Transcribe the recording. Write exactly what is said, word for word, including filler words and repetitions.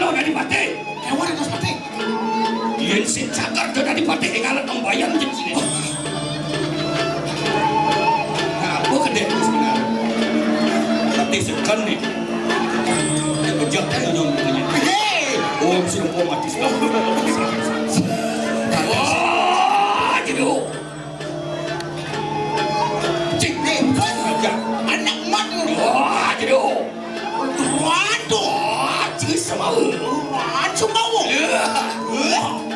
Adipati. Kéwan atos pati. Yén sing cagar dadi pati ing alat nembayan jejine. Apa gedhe sebenarnya? Pati segan nih. Ya bejak kan nyonya. Hei. Om sing om mati. Wah, jero. Cik, eh, bos. Ya. Anak mat. Wah, jero. Waduh. Wah, jero semau. Wah, semau. Ya. Wah.